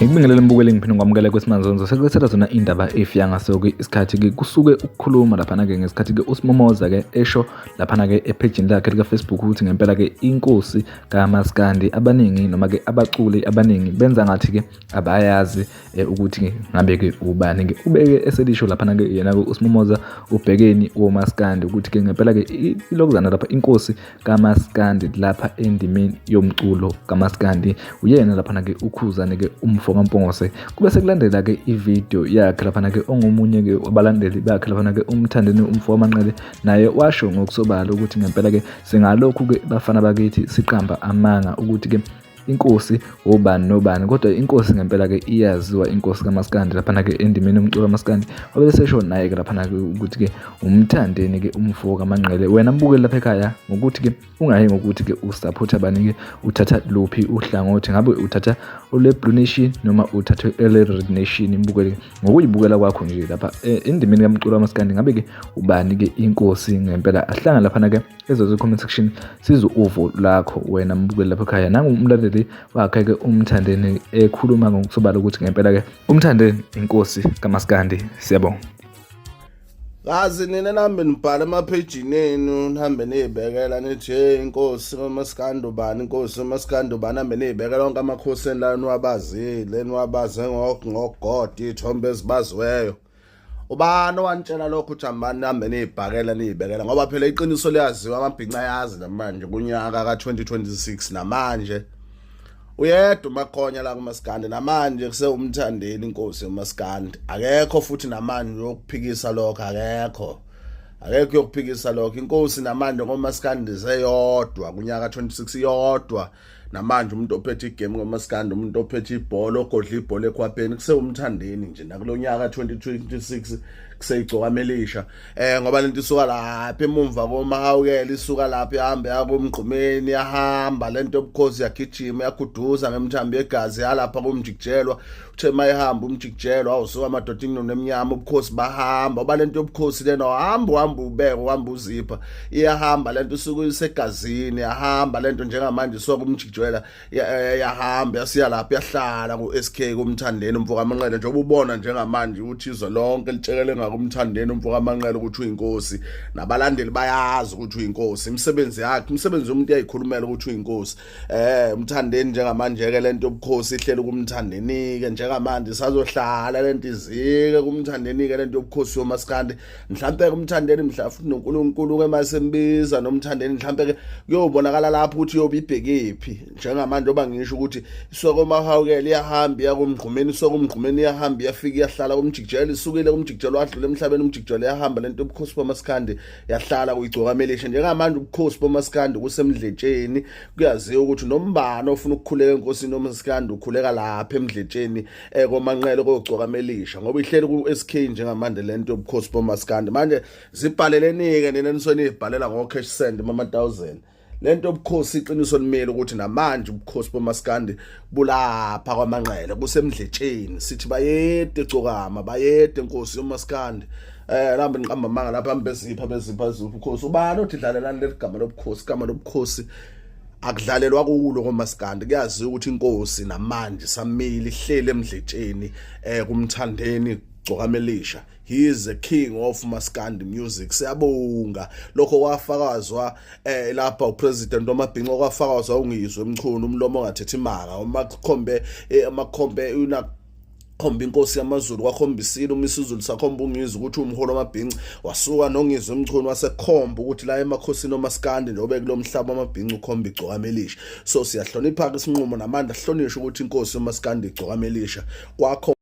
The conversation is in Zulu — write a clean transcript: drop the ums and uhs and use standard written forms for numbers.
Ngikubingelele mbukeli, ngiphinde ngikwamukele kweSimanzonzo. Sekulethela zona indaba efika ngaso-ke isikhathi-ke kusuke ukukhuluma laphana-ke ngesikhathi-ke uSimomoza-ke esho laphana-ke ephejini lakhe lika-Facebook ukuthi ngempela-ke inkosi kaMaskandi abaningi noma-ke abaculi abaningi benza ngathi-ke abayazi ukuthi ngabe-ke ubani-ke. Ubeke eselisho laphana-ke yena-ke uSimomoza ubhekeni womaskandi ukuthi-ke ngempela-ke ilokuzana lapha inkosi kaMaskandi lapha endimeni yomculo kaMaskandi uyena laphana-ke uKhuzane-ke umfo kaMpungose. Kube sekulandela-ke ividiyo yakhe laphana-ke ongomunye-ke wabalandeli bakhe laphana-ke uMthandeni umfo waManqele naye washo ngokusobala ukuthi ngempela-ke singalokhu-ke bafana bakithi siqamba amanga ukuthi-ke inkosi obani nobani, kodwa inkosi ngempela-ke iyaziwa inkosi kaMaskandi laphana-ke endimeni yomculo kaMaskandi. Wabe esesho naye-ke laphana-ke ukuthi-ke uMthandeni-ke umfo kaManqele. Wena mbukeli lapha ekhaya ngokuthi-ke ungayi ngokuthi-ke usaphotha bani-ke, uthatha luphi uhlangothi, ngabe uthatha olwe-Blue Nation noma uthatha ele-Red Nation? Mbukeli, ngokuyibukela kwakho nje lapha endimeni kamculo kaMaskandi, ngabe-ke ubani-ke inkosi ngempela? Ahlanga laphana-ke ezoze comment section sizwe uvo lakho wena mbukeli lapha ekhaya. Nangu umlandeli wakhe-ke uMthandeni ekhuluma ngokusobala ukuthi ngempela-ke uMthandeni inkosi kaMaskandi. Siyabonga. Kazi nina nihambe nibhala emaphejini enu, nihambe niyibekela nithi hey inkosi kaMaskandi ubani, inkosi kaMaskandi ubani, hambe niyibekela onke amakhosi enu la niwabazile, niwabaze ngogoda iy'thombe ezibaziweyo. Ubani owanitshela lokho ukuthi hambani nihambe niyibhakela niyibekela, ngoba phela iqiniso liyaziwa, amabhinca ayazi namanje kunyaka ka-2026 namanje uyedwa uMakhonya la kumaskandi namanje kusewumthandeni inkosi yomaskandi, akekho futhi namanje uyokuphikisa lokho, akekho akekho uyokuphikisa lokho. Inkosi namanje ngomaskandi seyodwa kunyaka 26 iyodwa namanje, umuntu ophethe igame ngomaskandi, umuntu ophethe ibhola, ogodla ibhola ekhwapheni kusewumthandeni nje nakulonyaka 2026 kuseyigcokama elisha, ngoba lento isuka lapha emumva komahawukela, isuka lapha ihambe yakumgqumeni, yahamba lento yobukhosi, yagijima yaguduza ngemthambo yegazi yalapha kumjikijelwa. Uthe mayihamba umjikijelwa awusuka amadoda inunu emnyama, ubukhosi bahamba, oba lento yobukhosi lena uhamba uhamba ubeke uhamba uzipha, iyahamba lento usuke isegazini, yahamba lento njengamanje isuka kumjikijelwa yahamba yasiya lapha yahlala ku-SK kumthandeni umfo kaManqele, njengoba ubona njengamanje ukuthi izwe lonke litshekele ngakumthandeni umfo kaManqele ukuthi uyinkosi, nabalandeli bayazi ukuthi uyinkosi, imisebenzi yakhe, imisebenzi yomuntu iyayikhulumela ukuthi uyinkosi. Umthandeni njengamanje ke lento yobukhosi ihleli kumthandeni ke njengamanje, sazohlala lento izike kumthandeni ke lento yobukhosi yomaskandi, mhlambe kumthandeni mhla futhi noNkulunkulu ke masembiza nomthandeni, mhlambe ke kuyobonakala lapho ukuthi yobe ibhekephi. Njengamanje oba ngisho ukuthi isuka komahawukela iyahamba iya kumgqumeni, isuka kumgqumeni iyahamba iyafika iyahlala kumjikijelo, isukile kumjikijelo wadlula emhlabeni umjikijelo, yahamba lento yobukhosi bomaskandi yahlala kuyigcokamelisha. Njengamanje ubukhosi bomaskandi kusemdletsheni, kuyaziwa ukuthi nombani ofuna ukukhuleka enkosini yomaskandi ukhuleka lapha emdletsheni komanqele kogcokamelisha, ngoba ihleli ku-SK njengamanje lento yobukhosi bomaskandi. Manje zibhaleleni-ke nina nisuke niyibhalela ngo-cash send mama-1000 lento yobukhosi. Iqiniso limele ukuthi namanje ubukhosi bomaskandi bulapha kwamanqele kusemdletsheni, sithi bayede gcokama, bayede nkosi yomaskandi. Lambe niqamba amanga lapha, hambe bezipha bezipha ubukhosi. Ubani othi dlalelani leli gama lobukhosi? Igama lobukhosi akudlalelwa kulo komaskandi, kuyaziwa ukuthi inkosi namanje samile ihleli emdletsheni kumthandeni gcokamelisha. He is the king of maskandi music, siyabonga. Lokho kwafakazwa lapha upresident wamabhinco, kwafakazwa ungizwe Mchunu, umlomo ongathethi imanga, umakhombe amakhombe una khomba inkosi yamaZulu, kwakhombisile uMisuzulu, sakhomba ungizwe ukuthi umholo wamabhinci, wasuka nongizwe Mchunu wasekhomba ukuthi la emakhosini omaskandi njengoba kulomhlaba wamabhinci ukhomba igcokamelisha. So siyahlonipha ke isinqumo namandla, sihlonishwe ukuthi inkosi yomaskandi igcokamelisha kwakho.